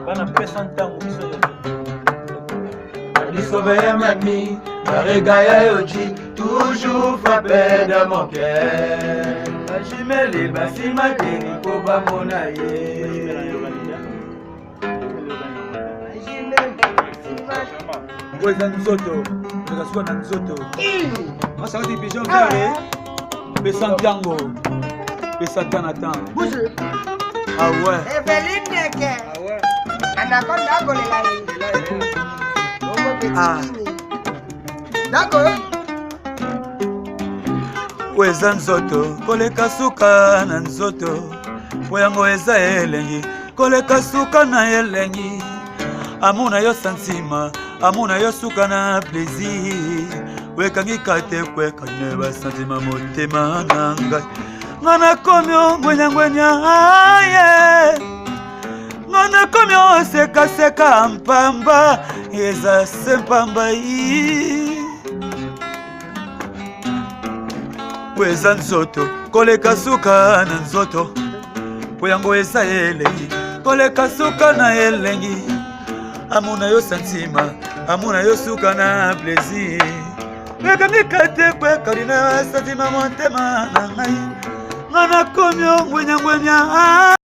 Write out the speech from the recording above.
Bana pesa ntango biso Discover mami, Baregaya Yoji, toujours frappé dans mon cœur. Bajimele basima te po bamona ye. Oyo eza nzoto, eza suka na nzoto. Masakati pigeon vert, pesa ntango, pesa temps na temps. Ah ouais. Eveline Neke. Ah ouais. Anaconda akolela ye. Bongo Ah. petit Dako. Oyo eza nzoto koleka suka na nzoto po yango eza elengi koleka suka na elengi amona yo santima amona yo suka na plaisir wekangi kate kwekane basantima motema na ngai nga nakomi ongwenyangwenya aye nga nakomi osekaseka mpamba eza se mpamba i po eza nzoto koleka suka na nzoto po yango eza elengi koleka suka na elengi amona yo santima amona yo suka na plaisir ekangi kate kwekali na santima motema na ngai nga nakomi ongwenyangwenya.